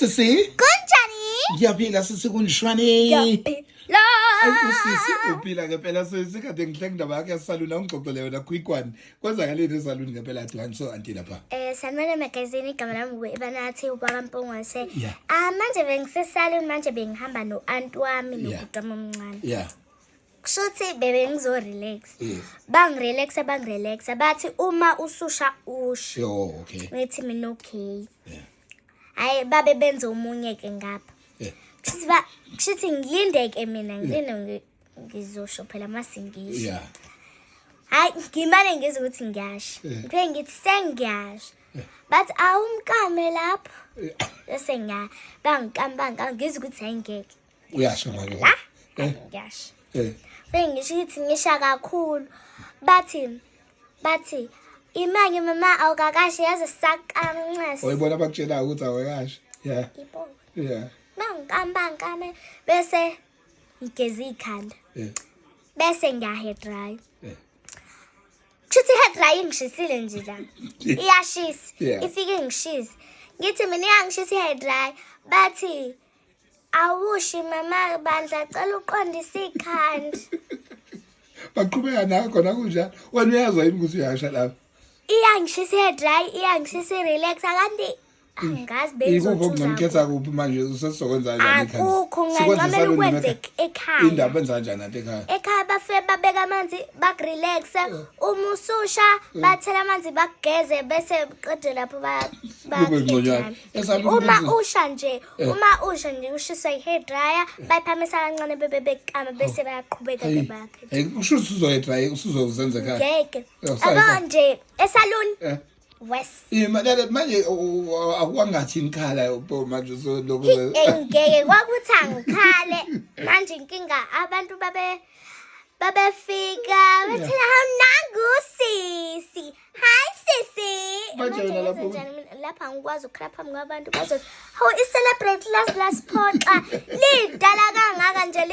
Sisi, Kunjani? Ngiyaphila sisi, kunjani? Ngiyaphila. Ayi, usisi uphila ngempela sisi. Kade ngihle indaba yakhe yasaluni, awungixoxele yona quick one. Kwenzakaleni esaluni ngempela athi so anti lapha? Sanibona magazine, igama lami ngu-Ebanathi uBakaMpungose. Yeah. Ah, manje bengisesaluni, manje bengihamba no-anti wami nobhuti wami omncane. Kushuthi bebengizo-relax. Bangirelaxa, bangirelaxa, bathi uma ususha usha. Oh, okay. Ngithi mina okay. Yeah. Hayi, babe benze omunye ke ngapha. Yeah. Kushuthi ba kushuthi ngilinde ke mina, ngilinde ngizosho phela masingisho. Yeah. Hayi, ngimane ngizwe ukuthi ngiyasha. Yeah. Ngiphinde ngithi sengiyasha. Bathi awumkame lapho. Yeah. Bese ngiya bangikama bangikama, ngizwe ukuthi ayingeke. Uyasho manje. La? Eh. Ngiyasha. Eh. Bengisho ukuthi ngisha kakhulu. Bathi imanje mama awukakashe, yaze sakamncese. Oyibona bakutshela ukuthi awukakashe. Yeah. Ibona. Yeah. Bangikama bangikame bese ngigeza ikhanda. Yeah. Bese ngiya hair dry. Yeah. Kushuthi hair dry ingishisile nje la. Iyashisa. Yeah. Ifike ingishise. Ngithi mina iyangishisa i-hair dry. Bathi awushi mama bandla, cela uqondise ikhanda. Baqhubeka nakho khona kunjalo. Wena uyazwa yini ukuthi uyasha lapha? Iyangishisa i-hair dry, iyangishisa i-relax, kanti angazi Ikuphi okungcono, bengizochuza. ukhetha kuphi manje, usesizokwenza kanjani ekhanda? Akukho, Sikwenze ngingancamela esaluni ukwenza noma ekhaya. Indaba enza kanjani anti ekhaya? Ekhaya bafike babeka amanzi, bakurelaxe, uma ususha bathela amanzi, bakugeze, bese qede lapho Kube ngconywana. Esaluni Uma kuze- usha nje, uma usha nje ushiswa i-hair dryer, bayiphamisa kancane bebe bekama, bese bayaqhubeka ke Hey, bakhe. hey, kusho ukuthi uzoyi-dry usuzozenza ekhaya. Ngeke. Yeah, sorry, Abo sorry. nje esaluni wes. Manje akwangathi inikhala bo manje usolokhu Ngeke kwakuthi angikhale manje, inkinga abantu babefika bethi, "Hawu, nangu sisi, hayi sisi." Manje wena lapho- Ngenze njani mina? Lapha angikwazi ukukhala phambi kwabantu, bazothi, "Hawu, i-celebrate lasiphoxa, lidala kangaka nje."